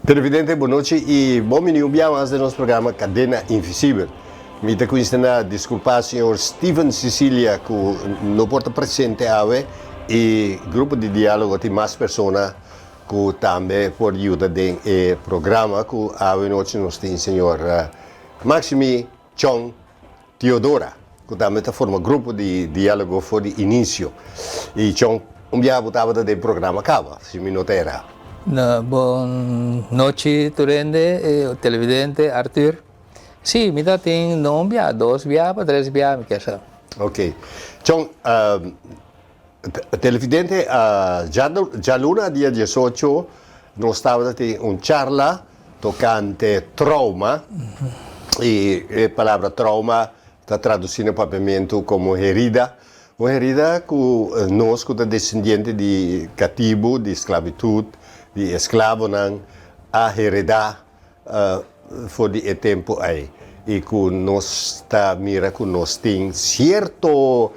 Televidente, bon nochi y bon bini un bia mas den nos programa Cadena Invisibel. Mi ta cuminsa na disculpa señor Steven Cecilia cu no por ta presente awe y grupo di dialogo tin mas persona cu tambe por yuda den e programa cu awe nochi nos tin señor Maximi Chong Teodora, ku tambe ta forma grupo di diálogo for di inisio. I Chon, un biaha bo tabata den programa kaba, si mi no ta erá. Bon nochi tur hende, televidente, Arthur. Sí, mi ta tin no un biaha, dos biaha pa tres biaha mi kier sa. Ok. Chon, televidente, djaluna dia diesocho nos tabata tin un charla tokante trauma i e palabra trauma ta tradusí na papiamentu komo herida. Un herida ku nos ku ta desendiente di katibu, di sklabitut, di esklabonan a heredá for di e tempu ei i ku nos ta mira ku nos tin sierto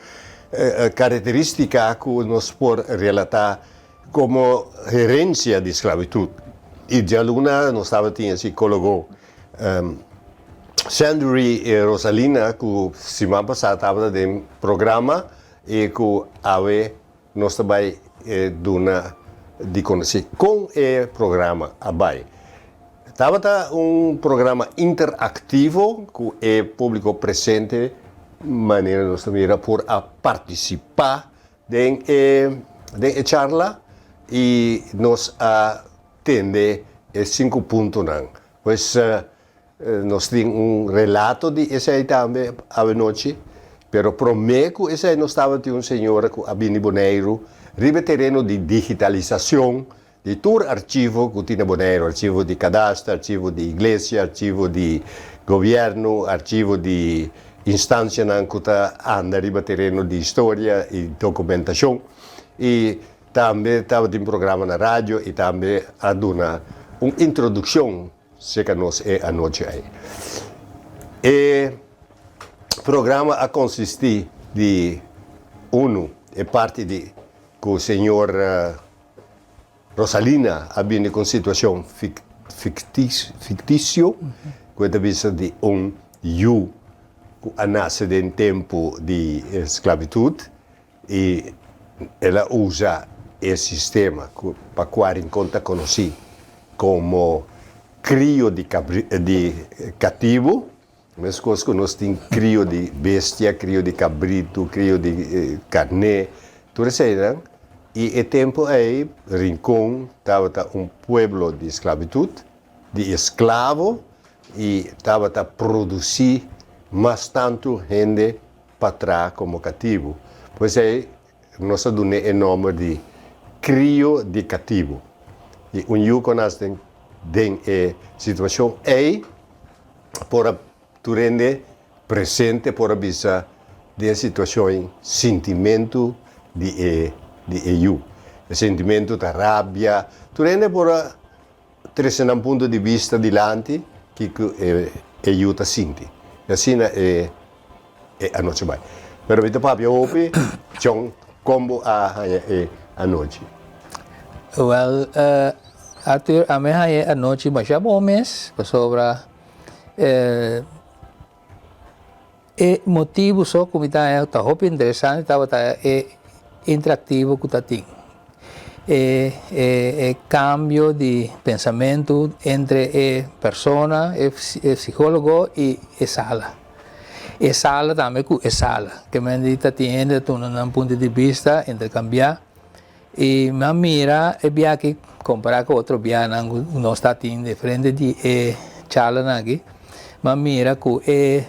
karakterístika ku nos por relatá komo herensia di sklabitut. I djaluna nos tabatin e sikólogo Sandry Rosalina ku siman pasá tabata den programa i ku awe nos ta bai duna di konosé kon e programa a bai. Tabata un programa interaktivo ku e públiko presente manera nos ta mira por a partisipá den e den e charla i nos a tende e sinku puntonan. Pues nos tin un relato di esei tambe awenochi, pero promé ku esei nos tabatin un señora ku a bini Boneiru riba e tereno di digitalisashon di tur archivo ku tin na Boneiru, archivo di kadaster, archivo di iglesia, archivo di gobièrnu, archivo di instansianan ku ta anda riba tereno di historia i dokumentashon. I tambe tabatin programa na radio i tambe a duna un introdukshon serka nos e anochi ei. E programa a konsistí di unu, e parti di ku señor Rosalina a bini ku un situashon fiktisio ku e ta bisa di un yu ku a nase den tempu di sklabitut i el a usa e sistema ku pa kua Rincon ta konosí komo krio di katibu. Meskos ku nos tin krio di bestia, krio di kabritu, krio di karné, tur eseinan. I e tempu ei Rincon tabata un pueblo di sklabitut, di esklavo, i tabata produsí mas tantu hende pa traha komo katibu. Pues ei nos a dun'é e nòmber di krio di katibu. I un yu ku a nase den e situashon ei por a tur hende presente por a bisa den e situashon ei sintimentu di e di e yu. E sintimentu ta rabia, tur hende por a trese nan punto di bista dilanti kiko e e yu ta sinti. I asina e e anochi bai. Pero mi ta papia hopi chon kon bo a haña e anochi. Wel, Arthur, ami a haña e anochi masha bon mes, pasobra e motibu so ku mi ta haña ta hopi interesante tabata e interaktivo ku ta tin. E e kambio di pensamentu entre e persona, e psikólogo i e sala. E sala tambe ku e sala. Ke men di ta tin hende ta tuna nan punto di bista, interkambiá. I mi a mira e bia aki kompará ku otro bianan ku nos ta tin diferente di e charlanan aki, mi a mira ku e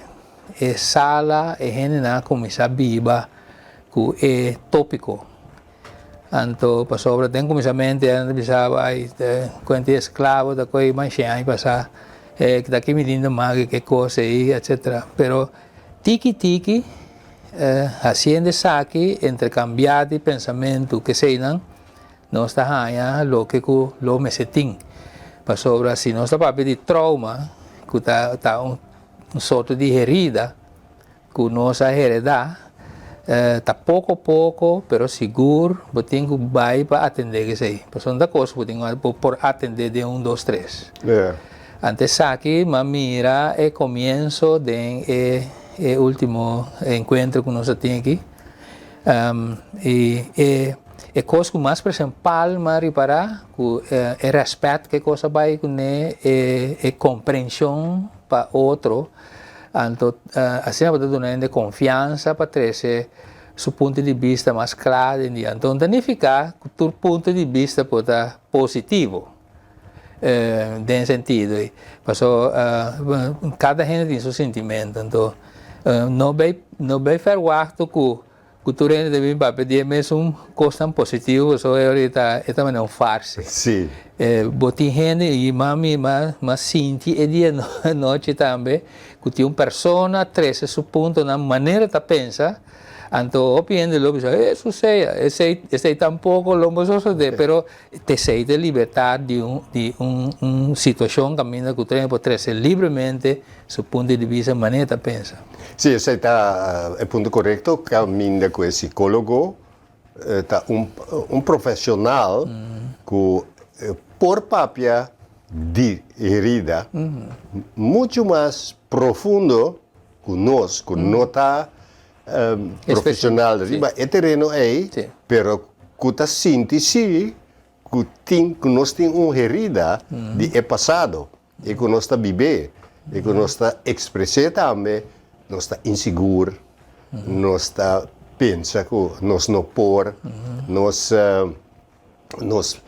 e sala e hendenan a kuminsá biba ku e tópiko. Anto pasobra den kuminsamentu nan ta bisa bo ai kuenta di esklabo ta koe masha aña pasá ta ki mi lindo maki ke kos ei etcetera pero tiki tiki hasiendo esaki interkambiá di pensamentu keseinan nos ta haña loke ku lo mester tin pasobra si nos ta papia di trauma ku ta un sorto di herida. Ku nos a heredá. Ta poko poko pero sigur bo tin ku bai pa atendé esei. Pasobra no ta kos ku bo tin ku bo por atendé den un dos tres. Anto esaki mi a mira e komienso den e e último enkuentro ku nos a tin aki. I e e kos ku mas prinsipal mi a ripará ku e rèspèt ku e kos a bai kuné, e e komprenshon pa otro. Anto asina bo ta duna hende konfiansa pa trese su punto di bista mas kla den dia. Anto no ta nifiká ku tur punto di bista por ta positivo den sentido ei. Pasobra kada hende tin su sintimentu. Anto no bay no bay fèrwaktu ku Ku tur hende ta bin papia di e mesun kosnan positivo pasobra e ora ta e ta manera un farse. Sí. Bo tin hende i mami m'a sinti e dia anochi tambe ku tin un persona trese su puntonan manera ta pensa anto hopi hende lo bisa e su sea esei esei tampoko lo bo sosode pero t'esei ta e libertat di un di un un situashon kaminda ku tur hende por trese libremente Su punto di bista manera ta pensa. Sí, esei ta e punto korekto, kaminda ku e sikólogo ta un un profeshonal ku por papia di herida muchu mas profundo ku nos ku no ta profeshonal riba e tereno ei, pero ku ta sinti sí ku tin ku nos tin un herida di e pasado. E ku nos ta bib'é, e ku nos ta ekspres'é tambe, nos ta insigur, nos ta pensa ku nos no por, nos nos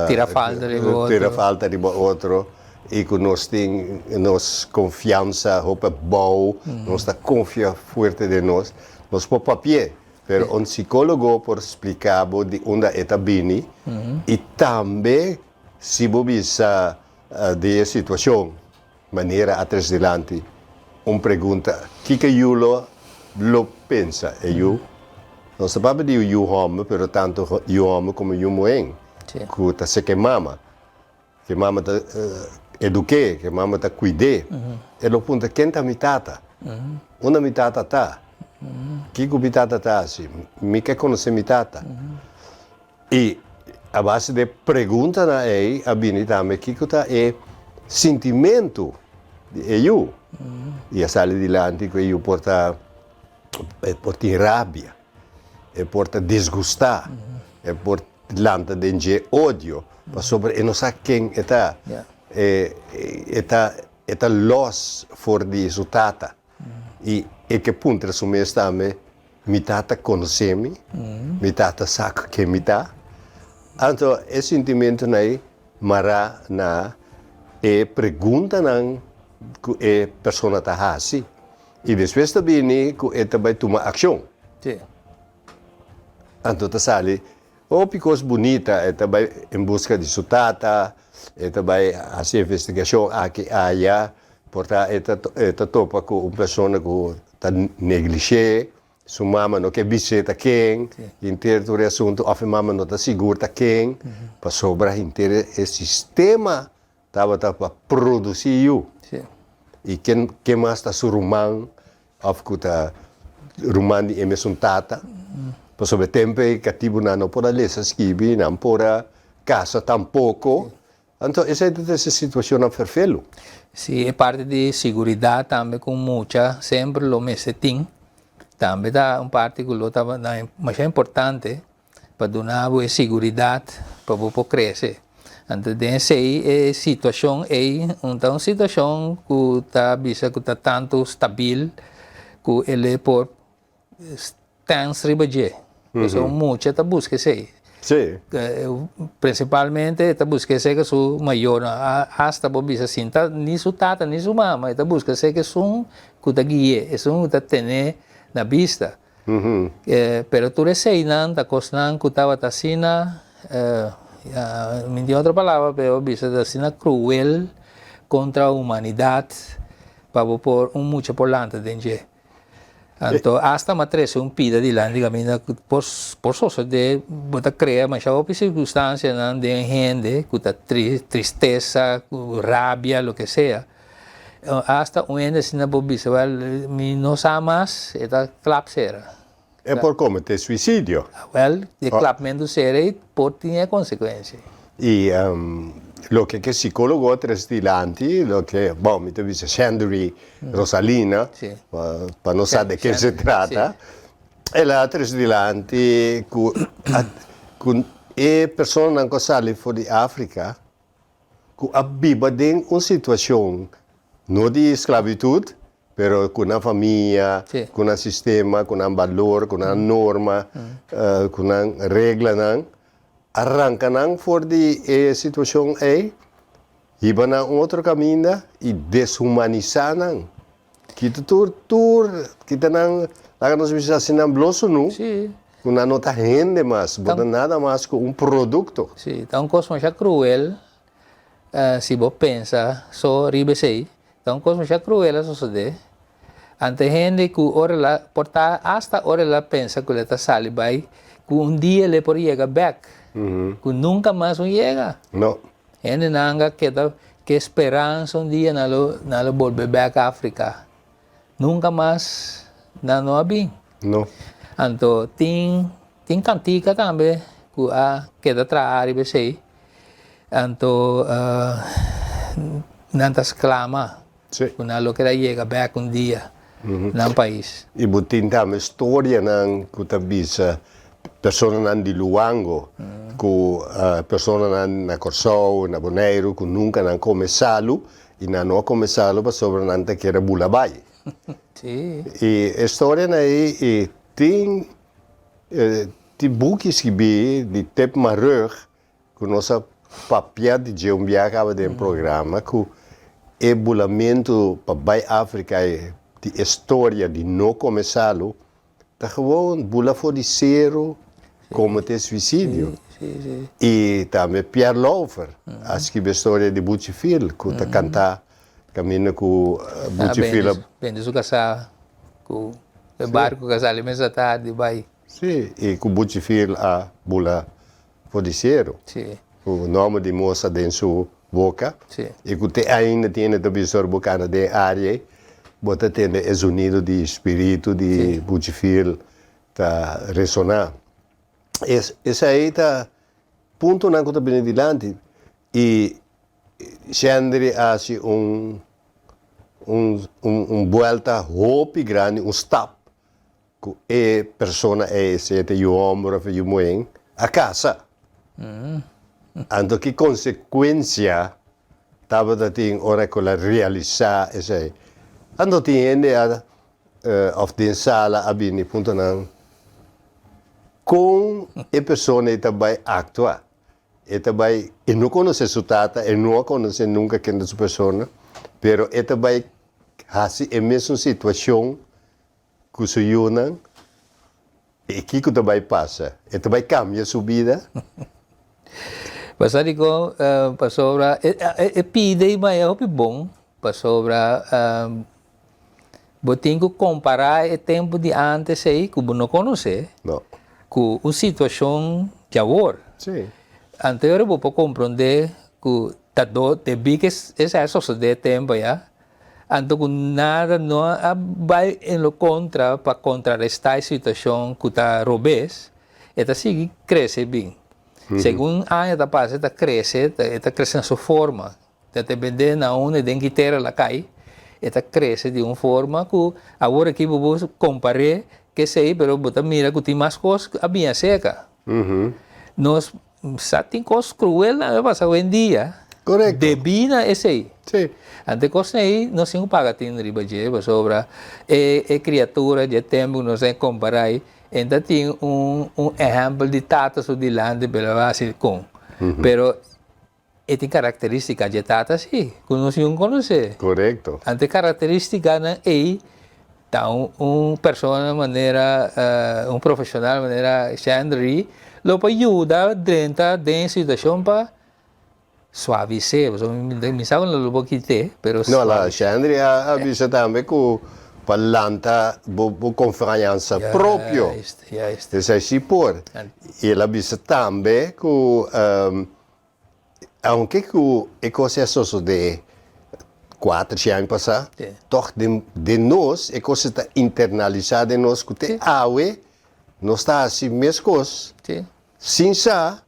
Tira falta riba otro. Tira falta riba otro i ku nos tin nos konfiansa hopi abou, nos ta konfia fuerte den nos, nos por papi'é, pero un sikólogo por splika bo di unda e ta bini i tambe si bo bisa Di e situacion, manera a tres dilanti un pregunta, Kiko yu lo lo pensa? E yu, nos ta papia di un yu homber, pero tanto yu homber como yu muhen cu ta seka e mama, cu e mama ta eduke, cu e mama ta cuide, e lo puntra, Ken ta mi tata? Unda mi tata ta? Kiko mi tata ta haci? Mi ke conoce mi tata. I a base di e preguntanan ei a bini tambe kiko ta e sintimentu di e yu. I a sali dilanti ku e yu por ta e por tin rabia, e por ta disgustá, e por lanta den dje odio pasobra e no sa ken e ta. E e ta e ta lòs for di su tata. I e ke puntra su mes tambe, Mi tata konosé mi? Mi tata sa ku ken mi ta? Anto e sintimentunan ei mará na e preguntanan ku e persona ta hasi. I despues ta bini ku e ta bai tuma akshon. Anto ta sali hopi kos bunita, e ta bai en buska di su tata, e ta bai hasi investigashon aki aya. Por ta e ta e ta topa ku un persona ku ta neglish'é, su mama no ke bis'é ta ken, henter tur e asuntu òf e mama no ta sigur ta ken, pasobra henter e sistema tabata pa produsí yu. I ken ken mas ta su ruman òf ku ta ruman di e mesun tata, pasobra e tempu ei katibunan no por a lesa skibi, nan por a kasa tampoko. Anto esei ta trese situacionnan ferfelu. Si e parti di siguridad tambe cu mucha semper lo mester tin, tambe ta un parti cu lo ta masha importante pa duna bo e siguridad pa bo por crece. Anto den esei e situacion ei un ta un situacion cu ta bisa cu ta tanto stabil cu el por Tens riba dje. Pasobra un mucha ta buska esei. Sí. Principalmente e ta buska esei ku su mayornan. Asta bo bisa sin ta ni su tata ni su mama, e ta buska esei ku esun ku ta gui'é, esun ku ta ten'é na bista. Pero tur eseinan ta kosnan ku tabata asina, mi no tin otro palabra pero bo bisa ta asina kruel kontra humanidat pa bo por un mucha por lanta den dje. Anto asta m'a trese un pida dilanti kaminda ku por por sosodé bo ta krea masha hopi sirkunstansianan den hende ku ta tristesa, ku rabia, loke sea. Asta un hende asina por bisa wèl mi no sa mas, e ta klap sera. E por kometé suisidio. Awèl, e klapmentu sera ei por tin e konsekuensia. I loke ke sikólogo a trese dilanti, loke, bon, mi ta bisa Shandery Rosalina, pa nos sa de ke se trata, el a trese dilanti ku ku e personanan ku a sali for di Afrika, ku a biba den un situashon no di sklabitut, pero ku nan famia, ku nan sistema, ku nan balor, ku nan norma, ku nan reglanan, a ranka nan for di e situashon ei, hiba nan un otro kaminda i deshumanisá nan. Kita tur, tur, kita nan, laga nos bisa asina, nan blo sunú, ku nan no ta hende mas, bo ta nada mas ku un produkto. Sí, ta un kos masha kruel, si bo pensa so riba esei, ta un kos masha kruel a sosodé. Ante hende ku ora el a, por ta asta ora el a pensa ku el ta sali bai, ku un dia el por yega bèk, ku nunka mas un yega. No. Hendenan a keda ke speransa un dia nan lo nan lo bolbe bek Afrika. Nunka mas nan no a bin. No. Anto tin tin kantika tambe ku a keda traha riba esei. Anto nan ta sklama Sí. ku nan lo keda yega bek un dia nan pais. I bo tin tambe storianan ku ta bisa personanan di Luango ku personanan na Kòrsou, na Boneiru ku nunka nan kome salu i nan no a kome salu pasobra nan ta kere bula bai. Sí. I e storianan ei i tin tin buki skibí di Tip Marugg Ku nos a papia di dje un biaha kaba den programa ku e bulamentu pa bai Afrika e di e storia di no kome salu ta gewoon bula for di seru komete suisidio. I tambe Pierre Lauffer a skibi e storia di Buchi Fil ku ta kanta kaminda ku Buchi Fil a Bende su kasá ku e barku ka sali mesa tardi bai. Si, i ku Buchi Fil a bula For di sero. Sí. Ku nòmber di mosa den su boka. Sí. I ku te ainda tiene ta bisa ora bo kana den área ei, bo ta tende e zonido di spiritu di Buchifil ta resoná. Es esei ta puntonan ku ta bini dilanti i Shendry a hasi un un un buelta hopi grandi, un stap Ku e persona ei, sea ta yu hòmber òf yu muhé, a kasa. Anto ki konsekuensia tabata tin ora ku el a realisá esei? Anto tin hende a òf den sala a bini puntra nan, Kon e persona ei ta bai aktua? E ta bai, e no konosé su tata, e no a konosé nunka ken ta su persona, pero e ta bai hasi e mesun situashon Ku su yunan, i kiko ta bai pasa? E ta bai kambia su bida? Pasa dikon? Pasobra e pida i bai hopi bon, pasobra bo tin ku kompará e tempu di ántes ei ku bo no konosé ku un situashon di awor. Anto ora bo por komprondé ku ta debí ku esei a sosodé e tempu ayá, Anto ku nada no a bai en lo kontra pa kontrarestá e situashon ku ta robes, e ta sigui krese bin. Segun aña ta pasa e ta krese, e ta krese na su forma. Ta depende na unda den ki tera el a kai, e ta krese di un forma ku awor aki bo por kompar'é ku esei, pero bo ta mira ku tin mas kos a bin aserka. Nos Sa tin kos kruel nan a pasa hoendia. Korekto. Debí na esei. Sí. Anto e kosnan ei nos tin ku paga tin riba dje pasobra e e kriatura dje tempu ku nos a kompará ei e ta tin un un ehèmpel di tata su dilanti pero a hasi kon. Pero e tin karakterístika dje tata sí ku nos yun konosé. Korekto. Anto e karakterístikanan ei Ta un persona manera un profesional manera Shandry lo por yuda drenta den e situacion pa suavis'é, pasobra mi sa ku no lo por kit'é, pero No, la Shandry a bisa tambe ku pa lanta bo bo konfiansa propio. Juist, juist. Esei si por. I el a bisa tambe ku Aunke ku e kos a sosodé kuater shi aña pasá, tòg den den nos e kos ta internalisá den nos ku te awe Nos ta hasi meskos sin sa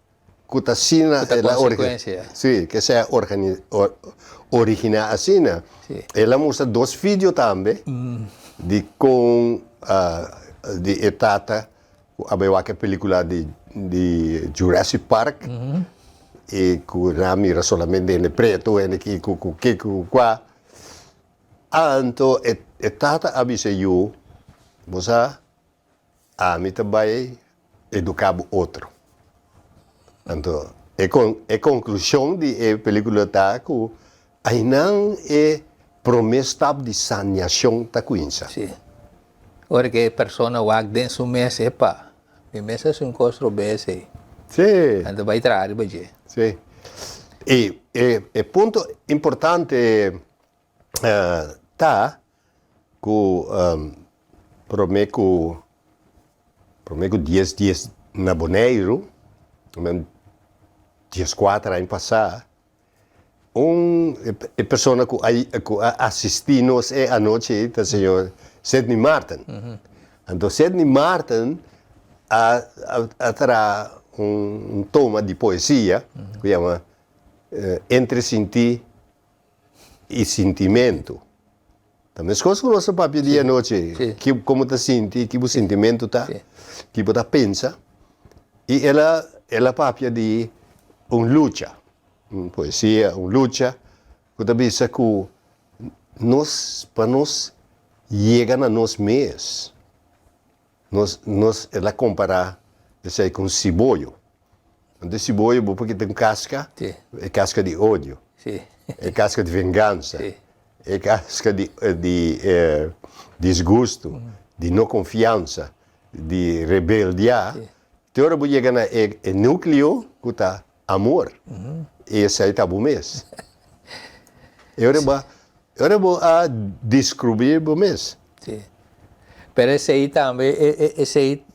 ku ta asina Ku ta el a orgi konsekuensia. Sí, ke esei a organi originá asina. El a mustra dos video tambe di kon di e tata ku a bai wak e pelikula di di Jurassic Park i ku nan a mira solamente hende pretu, hende kiko ku kiko ku kua. Anto e e tata a bisa e yu, Bo sa, ami ta bai eduká bo otro. Anto e kon e konklushon di e pelikula ta ku ainan e promé stap di saniashon ta kuinsa. Sí. Ora ku e persona wak den su mes, epa, mi mes a hasi un kos robes ei. Sí. Anto bai traha riba dje. Sí. I e e punto importante ta ku promé ku promé ku dies dies na Boneiru, men 14 aña pasá, un e persona ku a ku a asistí nos e anochi ei ta señor Sidney Martin. Anto Sidney Martin a a traha un toma di poesia ku yama Entre Sintí i Sintimentu. Ta meskos ku nos ta papia di anochi, ki komo ta sinti, ki bo sintimentu ta, ki bo ta pensa. I el a el a papia di un lucha, un poesia, un lucha ku ta bisa ku nos pa nos yega na nos mes, nos nos el a kompará esei ku un siboyo. Anto e siboyo bo por kita un kaska, e kaska di odio, e kaska di vengansa, e kaska di di disgusto, di no konfiansa, di rebeldia. Te ora bo yega na e e nukleo ku ta amor, i esei ta bo mes. E ora bo a e ora bo a deskrubí bo mes. Sí. Pero esei tambe, esei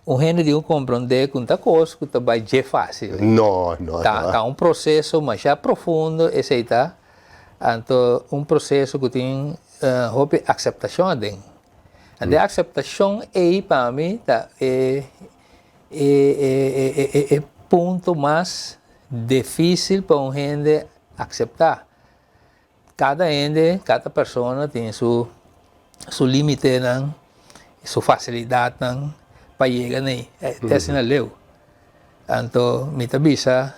un hende di un komprondé ku no ta kos ku ta bai dje fásil. No, no, Ta, ta un proseso masha profundo esei ta, anto un proseso ku tin hopi akseptashon aden. Anto e akseptashon ei pa mi ta e e e e punto mas difísil pa un hende akseptá. Kada hende, kada persona tin su su limitenan, su fasilidatnan pa yega na ei. Te asina leu. Anto mi ta bisa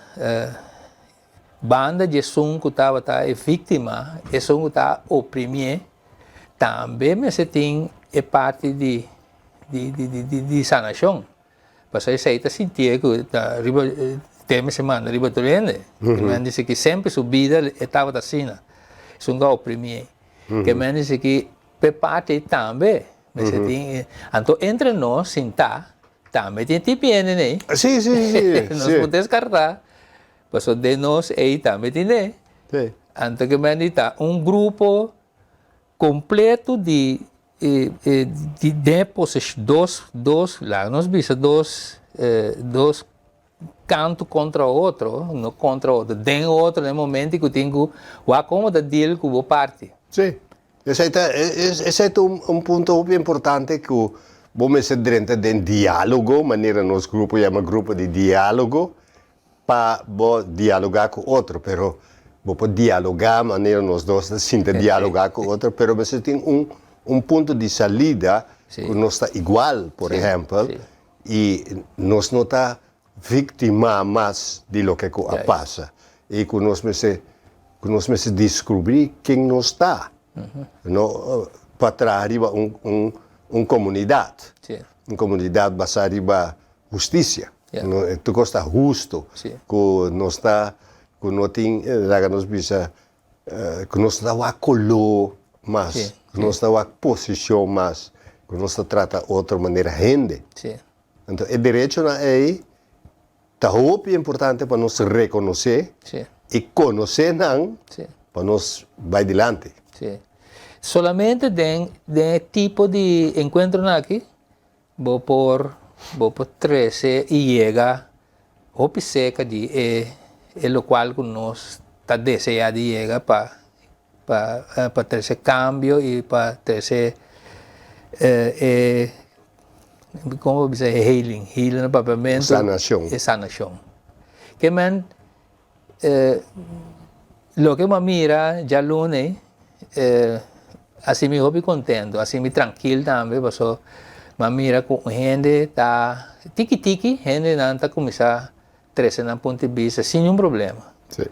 banda di esun ku tabata e víktima, esun ku ta oprimié, tambe mester tin e parti di di di di sanashon. Pasobra esei ta sintié ku ta riba te mester manda riba tur hende. Ke men dici ki semper su bida e tabata asina. Esun ku a oprimié. Ke men dici ki p'e parti ei tambe mester tin. Anto entre nos sintá tambe tin tipi hende nei. Sí, sí, sí. Nos por deskartá. Pasobra den nos ei tambe tin e. Anto ke men di ta un grupo kompleto di di den e posishon dos dos laga nos bisa dos dos kantu kontra otro no kontra otro den otro den momento ku tin ku wak komo ta deal ku bo parti. Sí, esei ta esei ta un punto hopi importante ku bo mester drenta den diálogo manera nos grupo yama grupo di diálogo Pa bo dialogá ku otro, pero bo por dialogá manera nos dos ta sinta dialogá ku otro, pero mester tin un un punto di salida ku nos ta igual, por ehèmpel, i nos no ta víktima mas di loke ku a pasa i ku nos mester ku nos mester diskubrí ken nos ta, no pa traha riba un un un komunidat, un komunidat basá riba hustisia. Tur kos ta husto, ku nos ta, ku no tin, laga nos bisa, ku nos no ta wak koló mas, ku nos no ta wak posishon mas, ku nos ta trata otro manera hende. Anto e derechonan ei ta hopi importante pa nos rekonosé i konosé nan pa nos bai dilanti. Solamente den e tipo di enkuentronan aki Bo por bo por trece y yega hopi cerca di e e locual cu nos ta desea di yega pa pa pa trece cambio y pa trece e. Kon bo bisa e healing? Healing na papiamentu. Sanashon. E sanashon. Ke men loke bo a mira djaluna ei a hasi mi hopi kontentu, a hasi mi trankil tambe paso mi a mira ku un hende ta tiki tiki hendenan ta kuminsá trese nan punto di bista sin niun problema. Sí.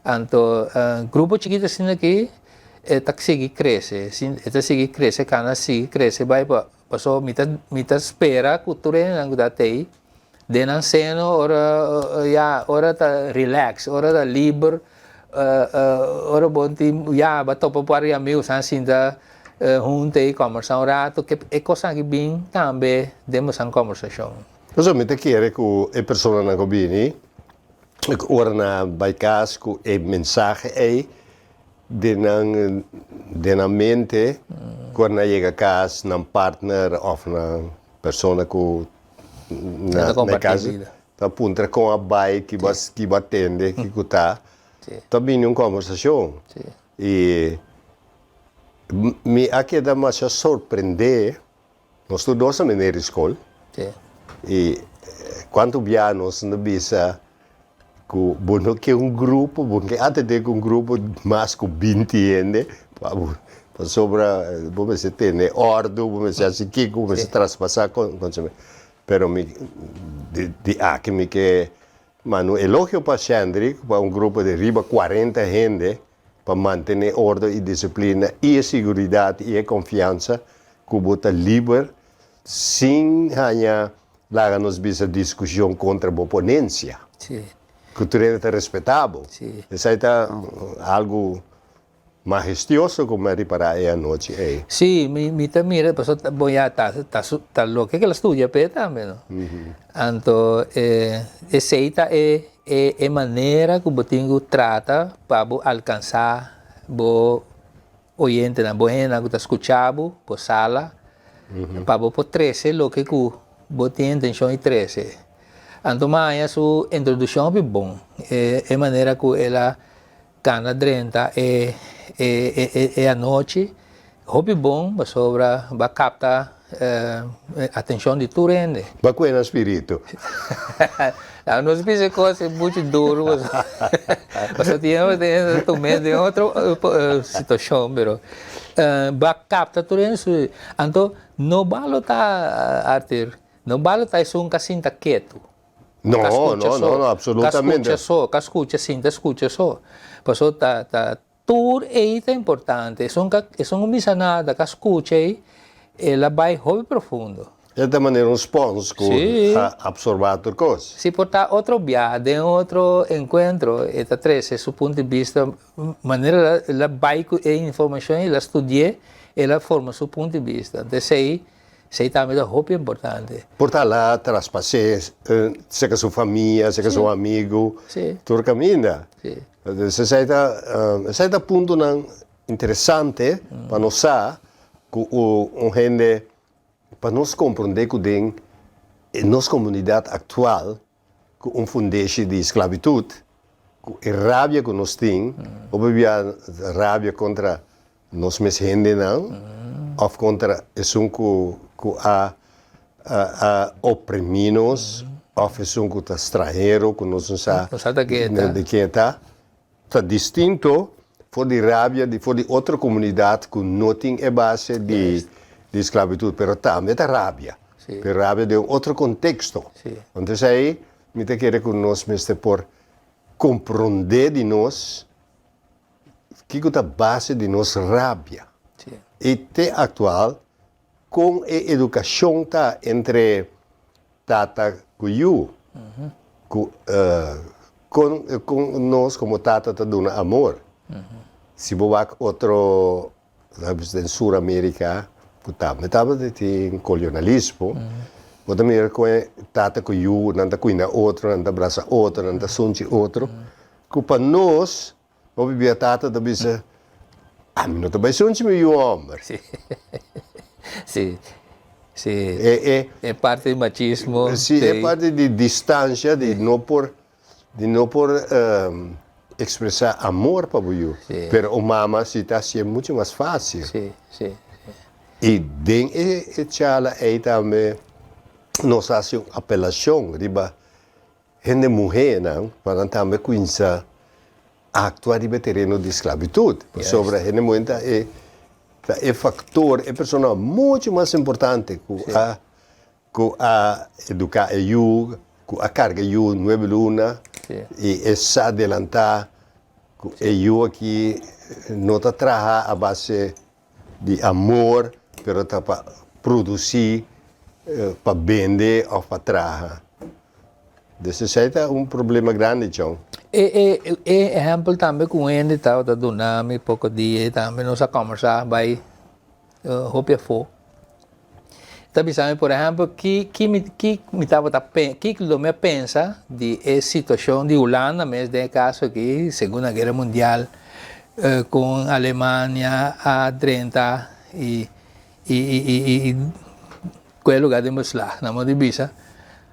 Anto grupo chikito asina aki e ta sigui krese, e ta sigui krese kana sigui krese bai pa paso mi ta mi ta spera ku tur hendenan ku ta tei den nan seno ora ya ora ta relax, ora ta liber ora bo tin ya bo a topa un par di amigos nan sinta hunta i kòmbersá un rato ke e kosnan aki bin tambe den boso kòmbersashon. Pasobra mi ta kere ku e personanan ku bini, ku ora nan bai kas ku e mensahe ei den nan den nan mente, ku ora nan yega kas nan partner òf nan persona ku na na e kas ta puntra kon a bai, ki bo ki bo a tende, kiko ta, ta bini un kòmbersashon. I mi a keda masha sorprendé. Nos tur dos a meneer di skol. Sí. I kuantu bia nos no bisa ku bo no ke un grupo, bo ke atendé ku un grupo mas ku binti hende, pasobra bo mester tene òrdu, bo mester hasi kiko, bo mester traspasá konsementu. Pero mi di aki mi ke manda un elogio pa Shendrick, pa un grupo di riba kuarenta hende pa mantené orde i disiplina i e siguridat i e konfiansa ku bo ta liber sin haña laga nos bisa diskushon kontra bo ponensia. Ku tur hende ta respetá bo. Esei ta algu mahestioso ku mi a ripará e anochi ei. Sí, mi ta mira pasobra bo ya ta ta loke ku el a studia p'e tambe no. Anto esei ta e E manera ku bo tin ku trata pa bo alkansá bo oyentenan, bo hendenan ku ta skucha bo, bo sala, pa bo por trese loke ku bo tin intenshon di trese. Anto mi a haña su introdukshon hopi bon, e manera ku el a kana drenta e anochi, hopi bon pasobra bo a kapta atenshon di tur hende. Bo a kue na spiritu. No, nos bisa kos muchu duru pasobra tin hende ta tum'é den otro situashon pero bo a kapta tur hende su anto no balo ta Arthur no balo ta esun ka sinta ketu. No, Ka no, skucha no, so, no, ka absolutamente. skucha so, ka skucha, sinta skucha so. Paso ta ta tur ei ta importante. Esun ka esun ku bisa nada, ka skucha ei, el a bai hopi profundo. E ta manera un spons ku Sí. a absorbá tur kos. Si por ta otro biaha, den otro enkuentro, e ta trese su punto di bista, manera el a bai ku e informashon, el a studi'é, el a forma su punto di bista. Entonces esei Esei tambe ta hopi importante. Por ta la traspas'é serka su famia, serka su amigu, tur kaminda. Entonces esei ta esei ta puntonan interesante pa nos sa ku un hende pa nos komprondé ku den nos komunidat aktual ku un fundeshi di sklabitut, ku e rabia ku nos tin, hopi bia rabia kontra nos mes hendenan òf kontra esun ku ku a a oprimí nos òf esun ku ta stranhero ku nos no sa di ken e ta, ta distinto for di rabia di for di otro komunidat ku no tin e base di di sklabitut, pero tambe ta rabia. Pero rabia den un otro konteksto. Entonces ei mi ta kere ku nos mester por komprondé di nos kiko ta base di nos rabia. I te aktual kon e edukashon ta entre tata ku yu, ku kon kon nos komo tata ta duna amor. Si bo wak otro Den Sur Amerika ku tambe tabata tin kolonialismo, bo ta mira kon e tata ku yu nan ta kuida otro, nan ta brasa otro, nan ta sunchi otro, ku pa nos hopi bia tata ta bisa, ami no ta bai sunchi mi yu hòmber. Sí, sí. E e. E parti di machismo. Sí, e parti di distansha, di no por Di no por expresa amor pa bo yu, pero un mama si ta hacié mucho mas facil. Sí, sí, sí. Y den e charla ey tambe. Nos hasi un apelashon riba hende muhénan pa nan tambe kuminsá aktua riba e tereno di sklabitut. Pasobra hende muhé ta e ta e faktor, e persona muchu mas importante ku a ku a eduká e yu, ku a karga e yu nuebe luna i e sa delantá ku e yu aki no ta traha a base di amor, pero ta pa produci, pa bende of pa traha. Dus esei ta un problema grandi, John. E e e ehempel tambe ku un hende tabata duna mi poko dia tambe nos a kombersá bai hopi afó. Ta bisa mi por ehempel ki ki mi ki mi tabata pen ki lo mi a pensa di e situashon di Hulanda mes den e kaso aki Segunda Guera Mundial kon Alemania a drenta i i i i kue lugar den beslag nan por di bisa.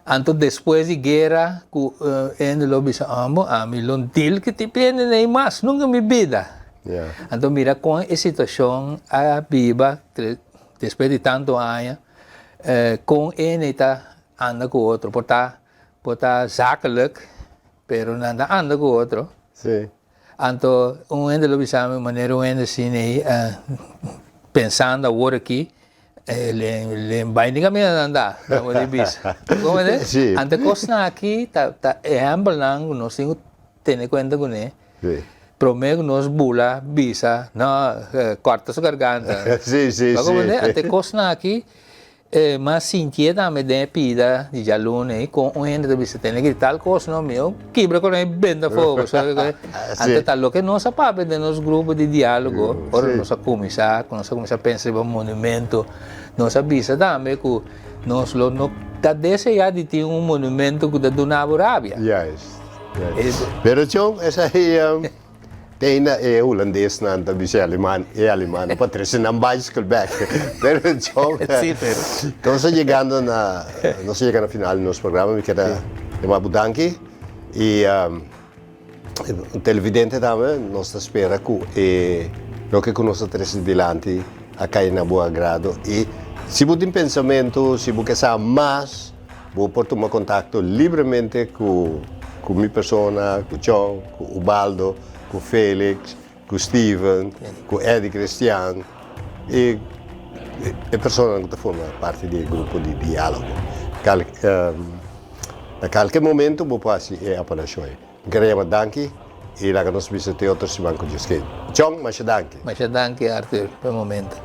Anto despues di guera ku hende lo bisa amo ami lo deal ku tipo hende nei mas nunka mi bida. Anto mira kon e situashon a biba Despues di tantu aña, kon ene ta anda ku otro. Por ta, por ta zakelijk, pero nan ta anda ku otro. Sí. Anto un hende lo bisa mi manera un hende asina ei, pensando awor aki, le bai ni kaminda nan ta, nan por di bisa. Bo comprende? Sí. Anto e kosnan aki ta, ta ehèmpelnan ku nos tin ku tene kuenta kuné. Sí. Prome ku nos bula bisa, no, kòrta su garganta. Sí, sí, Bo sí. comprende? Ante e kosnan aki, m'a sintié tambe den e pida di djaluna ei, kon un hende ta bisa tene ki tal kos no, mi yo kibra ku nan i benta afó. Pasobra Sí. ante ta loke nos a papia den nos grupo di diálogo, ora Sí. nos a kuminsá, ku nos a kuminsá pensa riba monumento, nos a bisa tambe ku nos lo no ta deseá di tin un monumento ku ta duna bo rabia. Juist. Pero John, esaki te ainda e hulandesnan ta bisa e aleman, e alemannan pa trese nan bicycle bek. Pero John, Sí, pero. nos ta yegando na, nos ta yega na final di nos programa. Mi keda yama bo danki y televidente tambe nos ta spera ku e loke ku nos ta trese dilanti a kai na bo agrado y si bo tin pensamentu, si bo ke sa mas, Bo por tuma kontakto libremente ku ku mi persona, ku John, ku Ubaldo, ku Felix, ku Steven, ku Eddie Christian i e personanan ku ta forma parti di e grupo di diálogo. Kal na kalke momento bo por hasi e apelashon ei. Mi kere yama danki i laga nos bisa te otro siman ku Dios ke. John, masha danki. Masha danki Arthur pa e momento.